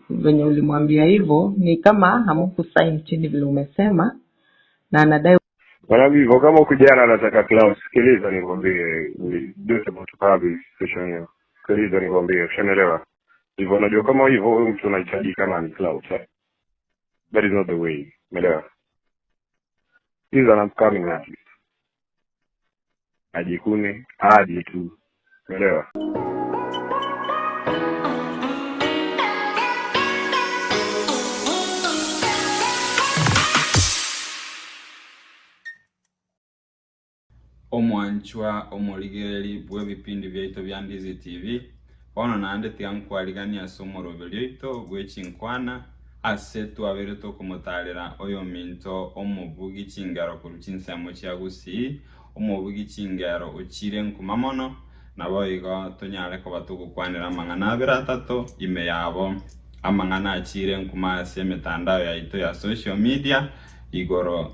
Venye ulimwambia hivyo ni kama hamkusign chini vile umesema na anadai Bwana Vivo, kama kijana anataka clout, sikiliza nikwambie, we don't about to have this situation hiyo. Sikiliza nikwambie, ushanielewa? Hivyo unajua kama hivyo huyu mtu unahitaji kama ni clout, eh? That is not the way. Umeelewa? He is an upcoming artist. Ajikune, aje tu. Umeelewa? Omwanchwa omorigereria bw'ebipindi biaito bia Ndizi TV, bono naende tiga nkwariganie ase omoroberio oito bwe chinkwana, ase twabeire tokomotaarera oyominto omobugi chingero korwa chinsemo chia Gusii, omobugi chingero ochire nkuma mono, naboigo tonyare koba togokwanera amang'ana abere atato ime yabo. Amang'ana achiire nkuma ase emetandao yaito ya social media igoro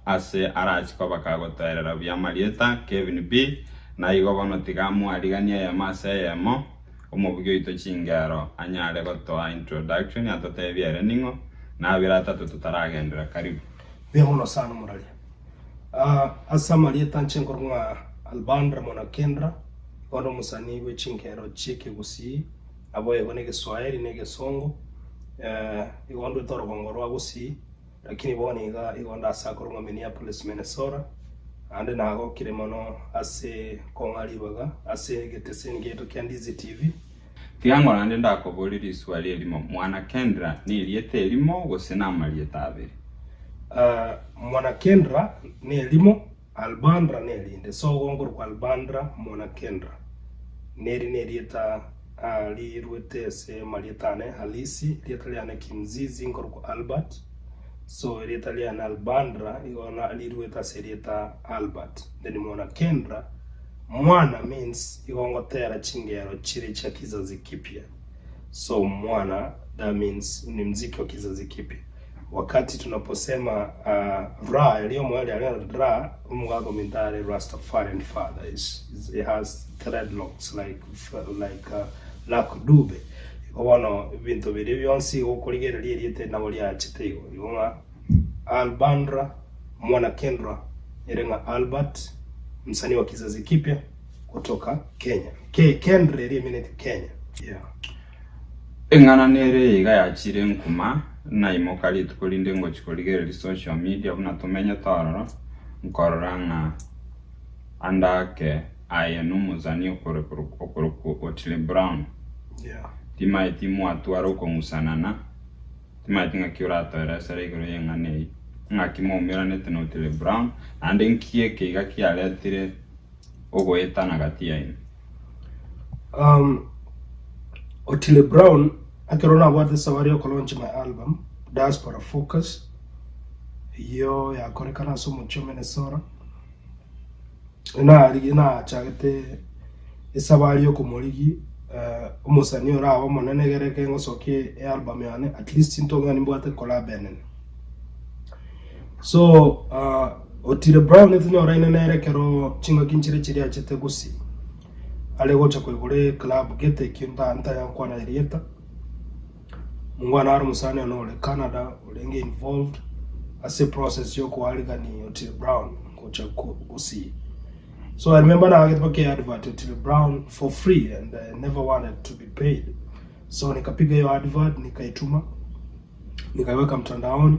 ase arache koba kagotoerera buya amarieta Kevin B. Na igo bono tiga amoariganie eyemo ase eyemo omobugi oito chingero anyare gotoa introduction atotebie ere ning'o na abere atato totaragenderera. Karibu. Mbuya mono sana omoraria. Ase amarieta inche nkorokwa ng'a Albandra Mwanakendra, igo onde omosanii bwe chingero chi'ekegusii. Naboigo negeswaeri na egesongo, igo ndwete orogongo rwa Gusii, lakini bono iga igo nde ase akorokwa Minneapolis, Minnesota, naende nagokire mono ase kong'a ribaga ase egeteseni giaito kia Ndizi TV. Tiga ng'o naende ndakoborie riswali erimo, Mwana Kendra nerieta erimo gose namarieta abere? Mwana Kendra nerimo, Albandra nerinde. Sogo nkorokwa Albandra mwana Kendra. Neri nerieta riruete ase amarieta ane halisi, erieta riane Kimzizi nkorokwa Albert. So erieta riane Albandra igo riruete ase erieta Albert. Then mwana Kendra, mwana means igo ngotera chingero chire chia kizazi kipya. So mwana that means ni mziki wa kizazi kipya. Wakati tunaposema uh, ra erio omoerio aria ra omogaka ominto are Rastafarian father is, is, he has dreadlocks like like uh, Luck Dube igo bono ebinto biria bionsi igo okorigereria erieta eri nabo riachete igo igo ng'a Albandra mwana Kendra ere ng'a Albert msanii wa kizazi kipya kutoka Kenya Ke, Kendra eri emineti Kenya yeah. Eng'ana nere eye iga yachire nkuma, naimoka rituko rinde ngochia korigereria social media buna tomenyete ororo, nkorora ng'a ande ake aye nomosani okorokwa Otile Brown. Timaeti mwatwara okong'usanana, timaeti ng'aki oratoeresere igoro y'eng'ana eyio, ng'aki mwaumeranete na Otile Brown, naende nki eke iga kiaretire ogoetana gati yaino. Um, Otile Brown ekero nabwate esabari y'okolaunch my album Diaspora Focus eyio yakorekana ase omochie o Minnesota narigia nachagete esabari y'okomorigia eh, omosani orabe omonene egere ekero ngosokia ealbum yane at least ntong'e nimbwate collab enene. So uh, Otile Brown tinyoraine nere ekero chingaki nchire chiria achete Gusii are gocha koigora eclub gete ekio nta ntayankwana erieta. Mongwana are omosani one ore Canada orenge involved ase process yokoarigani Otile Brown gocha Gusii. So I remember nagete mpaka advert Otile Brown for free and I never wanted to be paid. So nikapiga hiyo advert nikaituma nikaiweka mtandaoni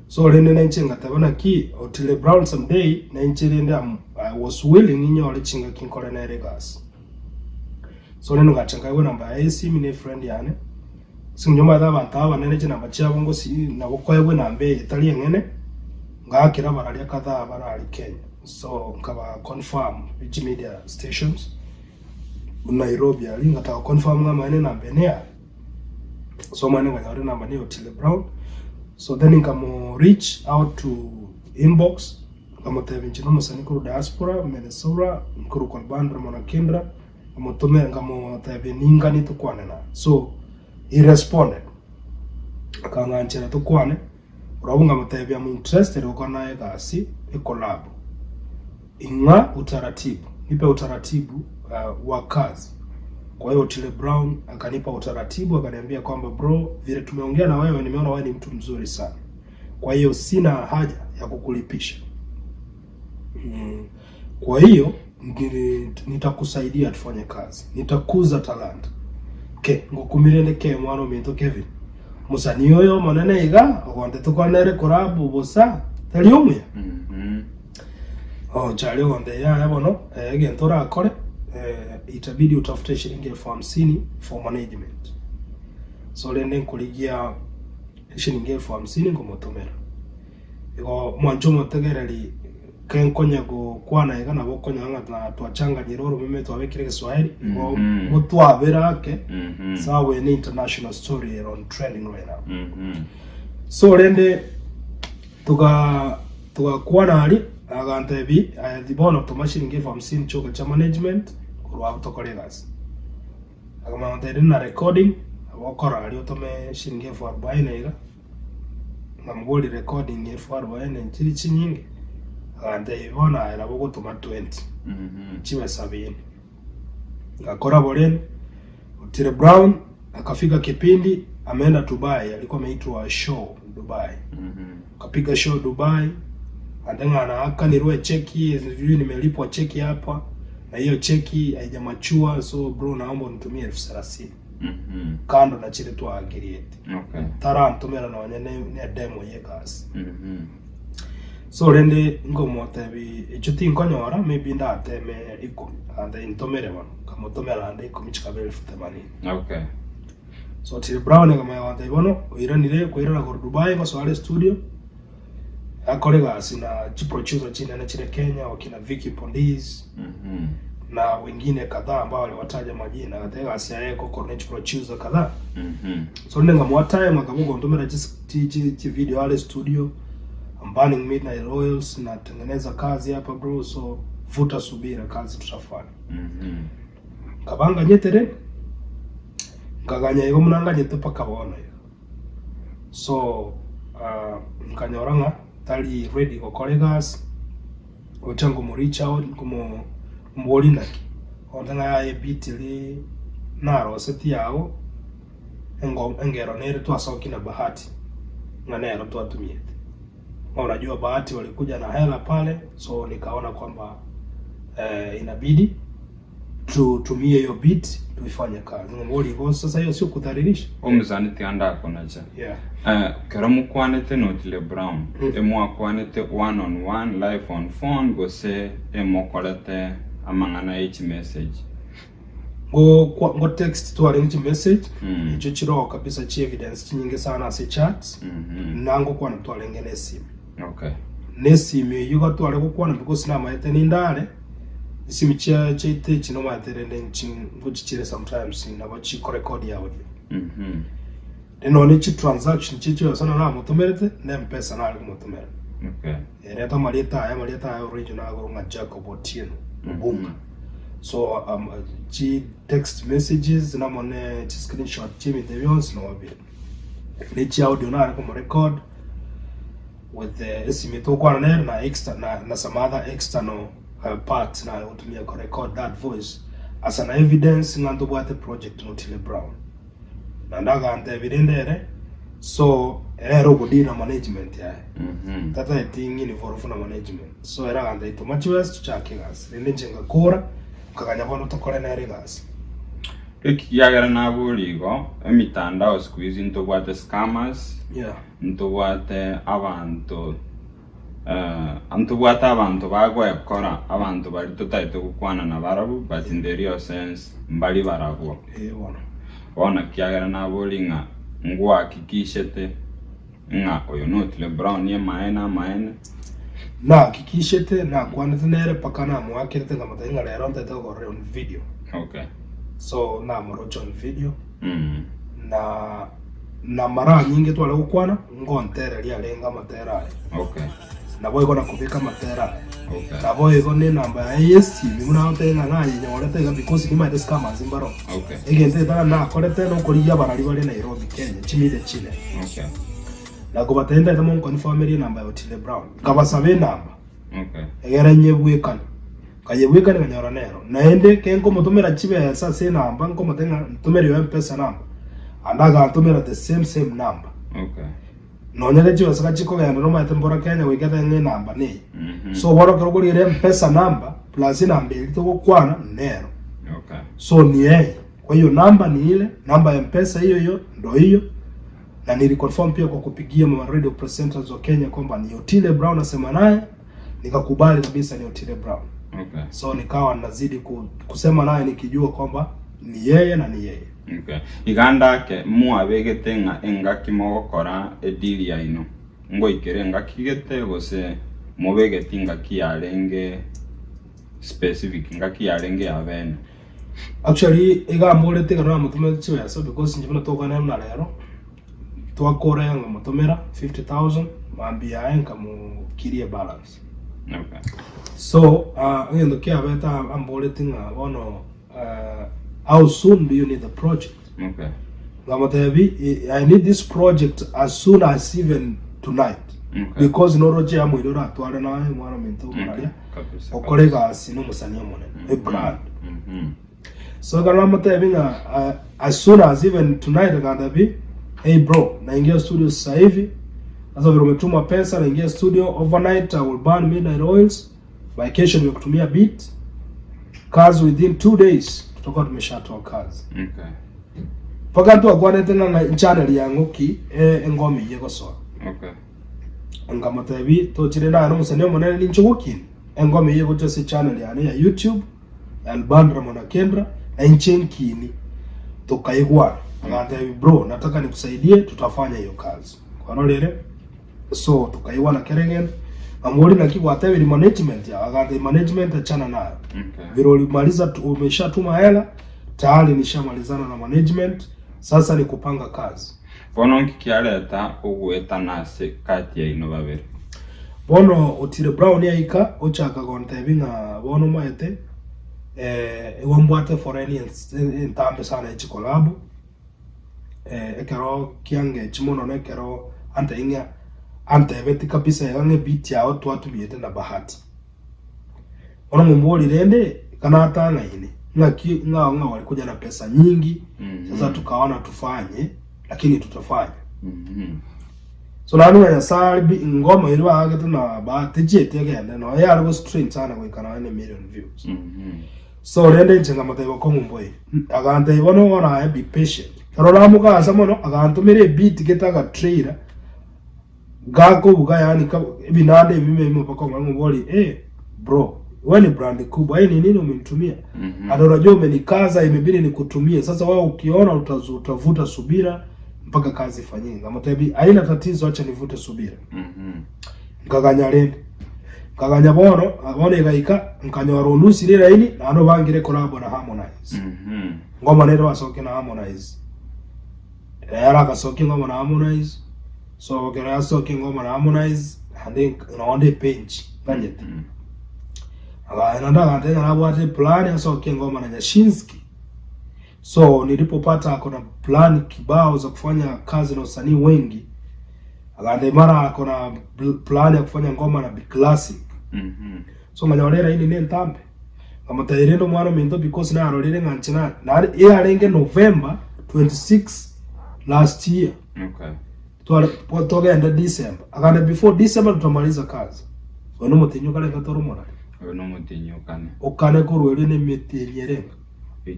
so rende nainche ngateba naki Otile Brown someday nainche rende am, I was willing inyore chingaki nkore nere egasi so rende ngacha nkaigwa enamba yaye esimi ne friend yane ase eng'encho omanyete abanto aba abanene chinamba chiabo ngosi nabo koegwa enamba eye etari eng'ene ngaakera abararia kadhaa barari Kenya so nkaba confirm chi media stations Nairobi aria ngataka confirm ng'a amaene enamba eye neyane. So omanyete nkanyora enamba ne Otile Brown so then nkamo reach out to inbox nkamotebia inche nomosani korwa diaspora Minnesota nkorokwa Albandra Mwanakendra nkamotomera nkamotebia ninganie tokwane naye so he responded akang'anchera tokwane Barabwo nkamotebia am interested gokora naye egasi ecollab ing'a utaratibu nipe utaratibu uh, wa kazi. Kwa hiyo Otile Brown akanipa utaratibu akaniambia kwamba bro, vile tumeongea na wewe nimeona wewe ni mtu mzuri sana, kwa hiyo sina haja ya kukulipisha. Kwa hiyo nitakusaidia tufanye kazi, nitakuza talanta ke ngokumirende ke mwana ominto Kevin musani oyo omonene iga ogonte tokonere collab bosa tari omuya. Oh, chari ogonte yaya bono egento orakore itabidi utafute shilingi elfu hamsini for management. So rende nkorigia shilingi elfu hamsini nkomotomera. Igo mwanche omotegereri kenkonya gokwana iga nabo okonyora ng'a na twachanganyire oromeme twabekire egeswahili igo motwabere ake sawa eye ne international story ere on trending right now. So rende toga togakwana aria agantebia aye bono toma shilingi elfu hamsini chioka chia management korwa abwo tokore egasi. Akamanya gontebia rende na recording nabo okora aria otome shilingi elfu arubaini iga. Nkamoboria recording elfu arubaini nchiri chinyinge? Agantebia bono aye nabo ogotoma 20 chibe sabini. Ngakora bo rende, Otile Brown akafika kipindi ameenda Dubai, alikuwa ameitwa show Dubai. Akapiga show Dubai, ande ng'a naakanirwe echeki, sijui nimelipwa cheki hapa na hiyo cheki haijamachua, so bro naomba unitumie elfu thelathini. Kando na chiria twaagiriete. Okay. Tarantomera nonya ne ne demo y'egasi. So rende nkomotebi echio tinkonyora maybe ndateme ikomi ande intomere bono nkamotomera ande ikomi chikaba elfu themanini. Okay. So Otile Brown akamanya gontebia bono oiranire koirana korwa Dubai gosoa are studio akore egasi na chiproducer chinene chire Kenya wakina Vicky Pondiz na wengine kadhaa ambao aliwataja majina agateba egasi yaye egokora ne chiproducer kadhaa. So rende nkamoa time akaba ogontomera chis chi chi chivideo are studio I'm burning midnight oils natengeneza kazi hapa bro so vuta subira kazi tutafanya. Nkaba nganyete rende nkaganya igo buna nganyete mpaka bono iga. So nkanyora ng'a tari ready gokora egasi, gocha nkomo reach out nkomo nkomoboria naki, ogontebia ng'a yaya ebeat eria narosetie yago, engo engero nere twasokia na Bahati, ng'a nero twatumiete. Ng'a unajua Bahati walikuja na hela pale, so nikaona kwamba inabidi tutumie hiyo beat tuifanye kazi. Nkomoboria igo sasa hiyo sio kudhalilisha? Omosani tiga ndakonacha. Yeah. Eh, kero mokwanete na Otile Brown, emwakwanete one on one live on phone gose emokorete amang'ana ye chimessage? Ngo kwa ngo text twarenge chimessage echio chiroo kabisa chi evidence chinyinge sana ase chats na ngokwana twarenge na esimi. Okay. Na esimi eyio iga tware gokwana because namaete nindare Chisimi chia chiaito echi nomanyete rende inchi ngochichire sometimes nabo chikorecord audio. Rende nonye chi transaction chiaye chionsi onye namotomerete ne mpesa nare komotomera. Okay. Ereta amarieta aye amarieta aye original agoro ng'a Jacob Otieno Obunga. So um, chi text messages namo ne chi screenshot chi'ebinto ebio bionsi nabo bire. Ne chi audio nare komorecord with the esimi tokwana nere na exter na, na some other external uh, parts nare gotumia ko record that voice as an evidence ng'a ntobwate project na Otile Brown. Naende agantebia rende ere so ere ogodeal na management yaye tataeti ng'involve na management so ere agantebia toma chibesa tochake egasi rende inche ngakora nkaganya bono tokore nere egasi. Ekiagera naboria igo, emitandao siku hizi ntobwate scammers, Yeah. ntobwate abanto ntobwate abanto bagoekora, abanto baria totagete gokwana nabarabwo but in the real sense mbari barabwo. Ee bono. Bono ekiagera naboria ng'a ngwahakikishete ng'a oyo na Otile Brown emaene amaene. Nahakikishete, nakwanete nere mpaka namoakerete nkamotebia ng'a rero ntagete gokorora on video. Okay. So namoroche on video na na mara anyinge tware gokwana ngontereria arenge amatera aye. Okay. Naboigo na kobeka amatera aye. Okay. Naboigo ne enamba yaye y'esimi buna agotebia ng'a nayenyorete iga because nimaete scammers mbaro. Okay. Egento etara nakorete nokorigia abarari bare Nairobi Kenya chimita chine. Okay. Na kobatebia ntaete monkonfirmerie enamba ya Otile Brown. Nkabasaba enamba Okay. egere nyebwekane. Nkayebweka nikanyora nero. Naende kenkomotomera chibesa ase enamba nkomotebia ng'a ntomere yo mpesa number, ande agantomera the same same number. Okay. Nonya ne chibesa gachikogenda nomanyete mbora Kenya goika etebe ng'a enamba neye. Mhm. So bono ekero okorigereria mpesa number plus enamba eria togokwana nero. Okay. So ni eye. Kwa hiyo namba ni ile, namba ya mpesa hiyo hiyo ndo hiyo na niliconfirm pia kwa kupigia mama radio presenters wa Kenya kwamba ni Otile Brown nasema naye, nikakubali kabisa ni Otile Brown. Okay. So nikawa nazidi ku, kusema naye nikijua kwamba ni yeye na ni yeye. Okay. Iga ndake mwabegete ng'a engaki mogokora edeal yaino, ngoikere engaki gete gose mobegeti ngaki yarenge specific, ngaki yarenge ya bene? Actually iga amborete ekero namotomerete chibesa because inche buna tokwana buna rero, twakora nkamotomera 50,000 mambia yaye nkamokiria ebalance. Okay. So ah, egento kiabete amboreti ng'a bono ah, how soon do you need the project? Okay. Nkamotebi I need this project as soon as even tonight. Okay. Because noroche amoire oratware naye omwana ominto Okay. omoraria Kabisa. okore Kabisa. egasi nomosani omonene Mhm. ebrand. Mhm. So ekero namotebi ng'a uh, as soon as even tonight akantebi hey bro naingia studio sasa hivi sasa vile umetuma pesa naingia studio overnight I will burn midnight oils by kesho nimekutumia beat kazi within 2 days tutakuwa tumeshatoa kazi Okay. mpaka ntwakwanete ng'a channel yang'oki eh, engoma eye gosoa Okay. nkamotebi tochire naye nomosani omonene ninche gokini engoma eye gocha ase channel yane ya YouTube Albandra Mwanakendra na inche nkini tokaigwana agantebi bro nataka nikusaidie tutafanya hiyo kazi kwarorire so tukaigwana kera egento nkamobori naki gwatebiri management yao agantebi management achana nayo Okay. vile ulimaliza tu- umeshatuma hela tayari nishamalizana na management sasa ni kupanga kazi Bono nki kiareta ogoetana ase kati yaino babere? Bono Otile Brown aika ochaka gontebi ng'a bono omanyete eh, igo mbwate foreni ens- entambe sana ye chikolabo eh, ekero kiangechi mono na ekero antebi ng'a antebeti kabisa iga ng'a ebeat yao twatumiete na Bahati. Bono ng'ombori rende iga natang'aine ng'aki ng'ao ng'a walikuja na pesa nyingi sasa Mhm. tukaona tufanye lakini tutafanya. Mhm. So naende ng'a Nyasaye are bi ngoma eria baagete na Bahati tichieti egende nonya yare go strain sana goika nonya ne million views. Mhm. So rende inche nkamotebia bokong'u mboiyo. Agantebia bono bono aye be patient. Ekero oramogacha mono agantomera ebeat gete agatrailer gakobuga yaani ka ebinanda ebimo ebimo mpaka omanye ng'obori eh bro wewe ni brand kubwa hii ni nini umenitumia? Mhm. Hata unajua umenikaza imebidi nikutumie. Sasa wewe ukiona utazu, utavuta subira mpaka kazi ifanyike. Nkamotebia haina tatizo, acha nivute subira. Mhm. Nkaganya rende nkaganya bono bono egaika nkanyora onusire eraini naende obangire collabo na Harmonize. Mhm. Ngoma nere basokia na Harmonize. Ere agasokia ngoma na Harmonize. So ekero yasokia ngoma na Harmonize naende nonye nde ebench nganyete. Mhm. Naende agantebia ng'a nabwate eplan asokie engoma na Nyashinski. So nilipopata ako na plan kibao za kufanya kazi na wasanii wengi, akantebia mara ako na plan ya kufanya ngoma na Big Classic. Mhm. So nkanyora eraini nentambe nkamotebia rende omwana ominto because narorire ng'a inche na nare yarenge November 26 last year Okay. tware togende December akande before December tutamaliza kazi oyo nomotenyi okarenge tore omorari Oyo nomotenyi okane. okane korwa erio nemetienyi erenga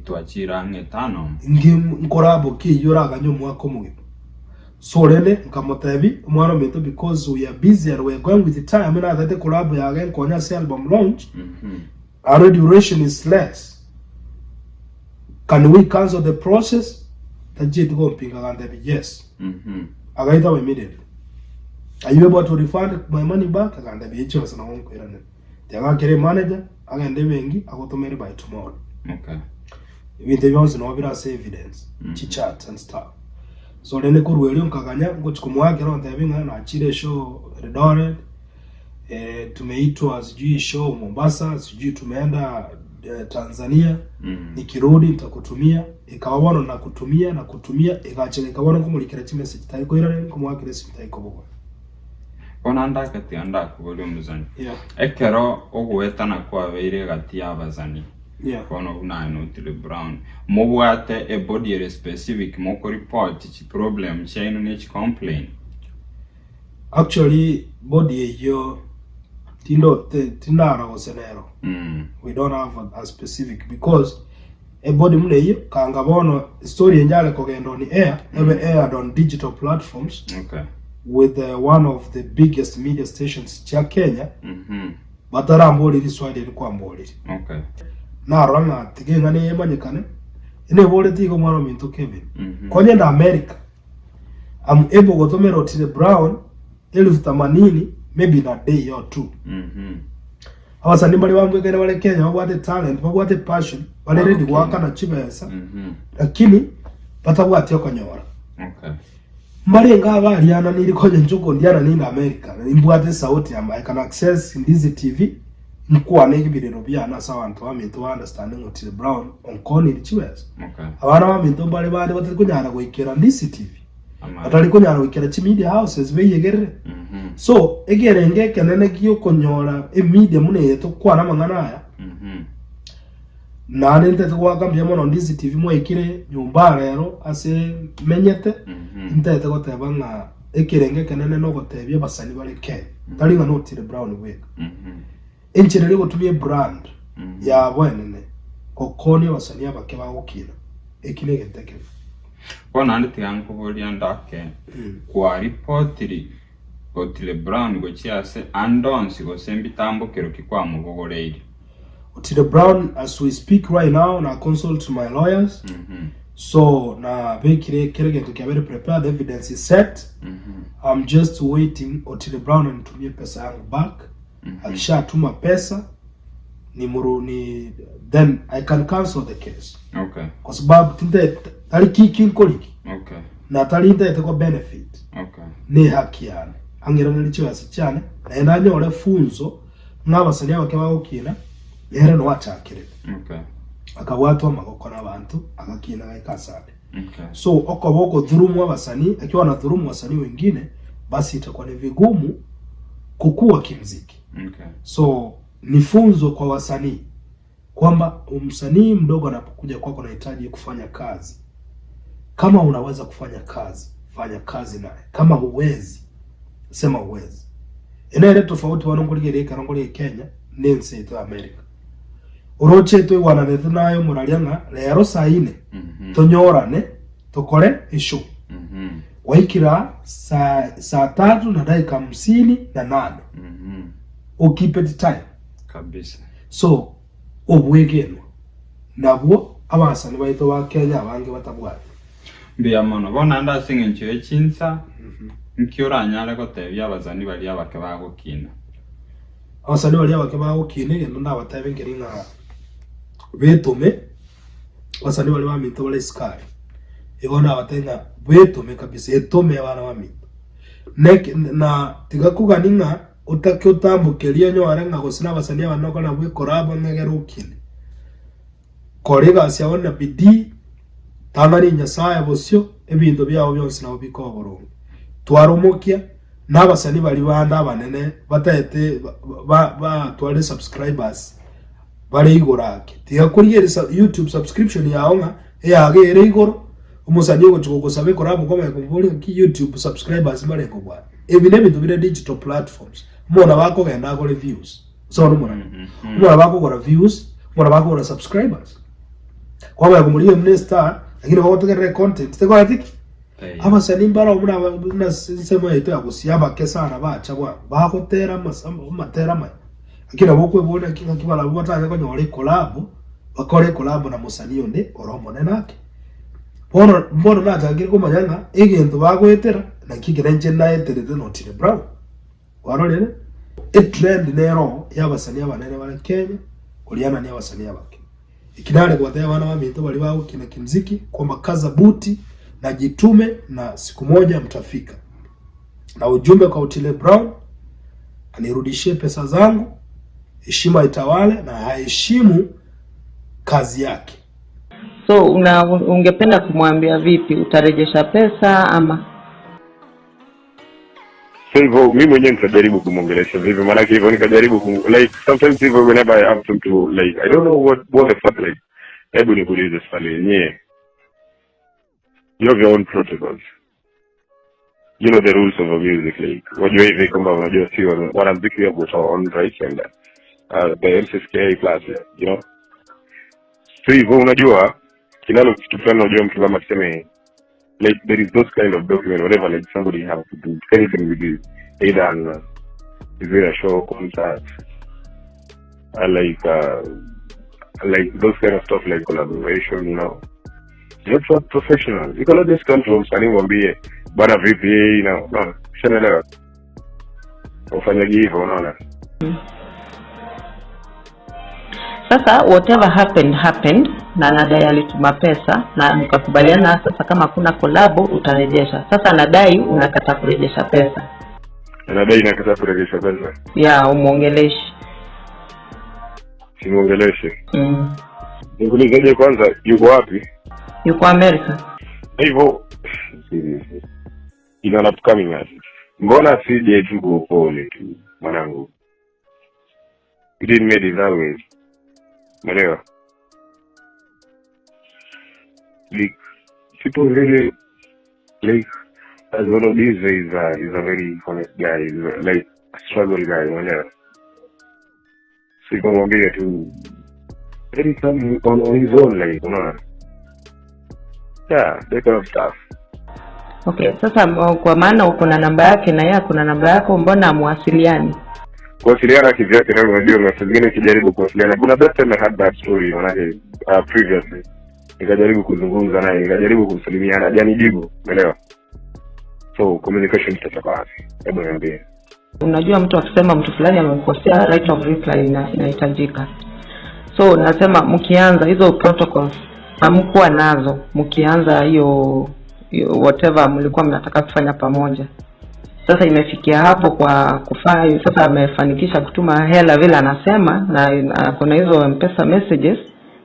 Twachire ang'e etano. Inki nkorabo ki eyio oraganye omwaka omogima? So rende nkamotebi, omwana ominto because we are busy and we are going with time natagete collabo yage nkonye ase album launch aro duration is less can we cancel the process tachieti gompinga agantebi yes agaitaba immediately are you able to refund my money back agantebi echi ase nabo nkoiranera tiga akere manager agende ebenki agotomere by tomorrow Okay. Ebinto ebi bionsi nabo bire ase evidence, chichats and stuff. So rende korwa erio nkaganya ngochia komoakera ontebie ng'a nachire eshow Eldoret, eh, tumeitwa sijui show Mombasa, sijui tumeenda eh, Tanzania, nikirudi nitakutumia. Ekaba bono nakutumia nakutumia, egachaka eka bono nkomorikera chimessage tari koirana nkomoakera esimi tari kobogora. Bono ndagatiga ndakoboria omosani, Yeah. ekero ogoetana kwabeire egati y'abasani, Yeah. bono buna aye na Otile Brown, mobwate ebody ere specific mokoripoti chiproblem chiaino ne chicomplain? Actually body eyio tindo te- tindara gose nero Mm. we don't have a, a specific because ebody buna eyio kanga bono story enye are kogenda on air ebe aired on digital platforms Okay. with one of the biggest media stations chia Kenya Mhm. bataramboria riswali eri kwamborire Okay. narora ng'a tiga eng'ana eye emanyekane eneboreti igo omwana ominto Kevin Mhm. konye nda America I'm able gotomera Otile Brown elfu themanini maybe in a day or two Mhm. abasani mbare bambwekaine bare Kenya babwate talent babwate passion bare ready Okay. goakana chibesa Mhm. lakini batabwati okonyora Okay. Mbarenge abariananiri konya inche okondiananire America, na nimbwate esauti yane, I can access Ndizi TV, nkwane ebirero biane ase abanto baminto ba understand ng'a Otile Brown onkoniri chibesa. Okay. Abana baminto mbare bande batari konyara goikera Ndizi TV, Amaya. batari konyara goikera chimedia houses beiyegerere. Mhm. So, ekerenge ekenene giokonyora emedia buna eye tokwana amang'ana aya, Mhm. Naende ntaete goaka mbuya mono Ndizi TV mwaikire nyomba rero ase menyete, ntaete goteba ng'a ekerengo ekenene nogotebia abasani bare Kenya, tari ng'a notire Brown bweka. Enchera eria ogotumia ebrand yabo enene gokonia abasani abake bagokina, eki negento ekebe. Bono naende tiga nkoboria ndake, kwaripotiri Otile Brown gochia ase ande onsi gose mbitambokero ki kwamobogoreirie? Otile Brown as we speak right now na consult my lawyers so na bekire kere gento kiabere prepared evidence is set I'm just waiting Otile Brown anitumie pesa yangu back akishatuma pesa ni muru ni then I can cancel the case Okay. kwa sababu tinte tari kiki nkoriki Okay. na tari ntaete ko benefit Okay. ne haki yane ang'iraneri chigasi chiane naende anyore funzo ng'a abasani abake bagokina nere noachakerete Okay. akabwatwa amagoko n'abanto agakina gaika asande Okay. so okoba okodhulumu abasani akiwa wanadhulumu wasanii wengine basi itakuwa ni vigumu kukua kimziki Okay. so ni funzo kwa wasanii kwamba msanii mdogo anapokuja kwako anahitaji kufanya kazi kama unaweza kufanya kazi fanya kazi naye kama huwezi sema huwezi enere tofauti bono nkorigereria ekero nkore Kenya na ense yaito ya America oroche toigwananete naye omoraria ng'a rero saa ine Mhm. tonyorane tokore eshow Mhm. gwaikera saa saa tatu na dakika hamsini na nane Mhm. o keep it time Kabisa. so obwegenwa nabwo abasani baito ba Kenya abange batabwati. Mbuya mono. Bono naende ase eng'encho ye chinsa, nki oranyare gotebia abasani baria abake bagokina? Abasani baria abake bagokina egento ndabatebie nkeri ng'a betome, abasani baria baminto bare isiko aria, igo ndabatebie ng'a betome kabisa, etome abana baminto. Neki na tiga kogania ng'a otake otambokerie onyore ng'a gose nabasani aba nokore nabwo ekorabo ng'a egere okine. Kora egasi yao na bidii, tang'ani Nyasae bosio, ebinto biao bionsi nabo bikoba boronge. Twara omokia, na abasani baria bande abanene bataete batware subscribers bare igoro ake. Tiga korigereria YouTube subscription yao ng'a eyago ere igoro, omosani ogochia gogosaba ekorabo komanya komoboria ng'aki YouTube subscribers mbare nkobwate. Ebi nebinto bire digital platforms, omonto nabo akogenda agore views. Sono omorani. Omwana bakogora views, omwana bakogora subscribers. Kwamanya komorigia buna estar, lakini bagotegerera econtent tekoreti ki? Abasanii mbaro buna aba- buna ensemo yaito ya Gusii abake sana bacha bwango bagotera amasa amatera amaya. Lakini nabo okweboria naki ng'aki barabwo batanye konyora ecollabo, bakore ecollabo na mosanii onde ore omonene ake. Bono mbono nachakire komanya ng'a egento bagoetera naki ekero inche naeterete na Otile Brown. Kwarorire, etrend nero y'abasani abanene bare Kenya korianania abasani abake. Eki nare gotebia abana baminto baria bagokina kimziki kwamba kaza buti na jitume na siku moja mtafika. Na ujumbe kwa Otile Brown anirudishie pesa zangu, heshima itawale na aheshimu kazi yake. So una, ungependa kumwambia vipi? Utarejesha pesa ama? So hivyo mi mwenyewe nitajaribu kumwongelesha vipi, maanake hivyo nikajaribu kum, like sometimes hivyo whenever I ask him to like I don't know what the fuck like, hebu nikuulize swali yenyewe, you have your own protocols, you know the rules of a music like, wajua hivi kwamba unajua si wanamuziki we have got our own rights and the MCSK plus you know, so hivyo unajua kinalo kitu fulani, unajua mtu kama tuseme like there is those kind of document whatever like somebody have to do anything with you either an is it a show concert like those kind of stuff like collaboration you know you have professional you cannot just come to msanii mwambie bwana vipi you know no ushanielewa ufanyagi hivyo unaona Sasa whatever happened happened, na anadai alituma pesa na mkakubaliana, sasa kama kuna kolabo utarejesha. Sasa anadai unakataa kurejesha pesa, anadai nakataa kurejesha pesa ya umuongeleshi. Simuongeleshe. Nikuulizeje kwanza yuko wapi? Yuko Amerika. Hivyo seriously ina an upcoming artist mbona sije tu kwa upole tu mwanangu you didn't made it that way umeelewa like people really like as one of these is a is a very honest guy is a, like a struggle guy umeelewa so ikamwambia tu let him come on his own like unaona yeah that kind of stuff. Okay, sasa kwa maana uko na namba yake na yeye ako na namba yako, mbona hamuwasiliani? Kuwasiliana kivyake na unajua na saa zingine ukijaribu kuwasiliana kuna that time I had that story manake previously nikajaribu kuzungumza naye nikajaribu kumsalimiana hajanijibu umeelewa so communication itatoka wapi hebu niambie. Unajua mtu akisema mtu fulani amemkosea, right of reply inahitajika. So nasema mkianza hizo protocols hamkuwa nazo mkianza hiyo whatever mlikuwa mnataka kufanya pamoja. Sasa imefikia hapo kwa kufanya sasa, amefanikisha kutuma hela vile anasema, na kuna hizo M-Pesa messages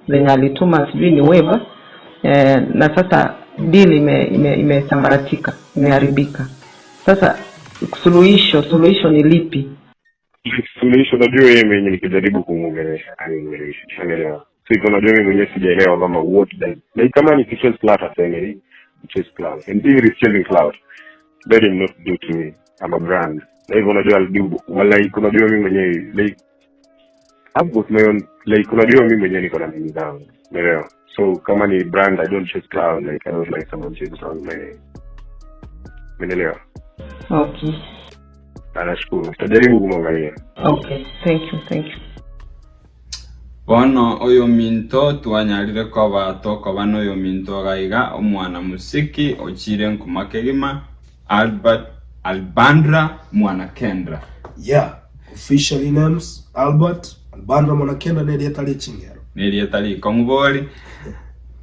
zenye alituma sijui ni web na sasa deal imesambaratika, imeharibika. Sasa suluhisho ni lipi? Suluhisho unajua yeye mwenyewe nikijaribu kumuongelesha aniongelesha, unaelewa? So iko unajua mimi mwenyewe sijaelewa kama what does like kama ni chase clout aseme ni chase clout and if it is chasing clout let him not do to me, I'm a brand. Na hivyo unajua I'll do well, like unajua mimi mwenyewe like I've got my own like unajua mimi mwenyewe niko na mimi zangu, unaelewa? So kama ni brand I don't chase clout, like I don't like someone chase clout my name, umeelewa? Okay. Nashukuru, tutajaribu kumwangalia. Okay, thank you, thank you. Bono oyominto twanyarire koba tokoba noyominto iga iga omwana musiki ochire nkuma kegima Albert Albandra mwana Kendra. Yeah, officially names Albert Albandra mwana Kendra nerieta richingero. Nerieta rikong'u bori.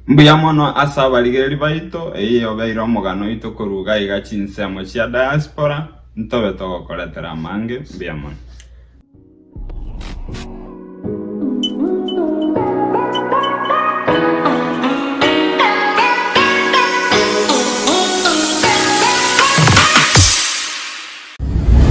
Mbuya mono ase abarigereria baito, eyio obeire omogano oito korwa iga iga chinsemo chia diaspora, ntobe togokoretera amange, mbuya mono.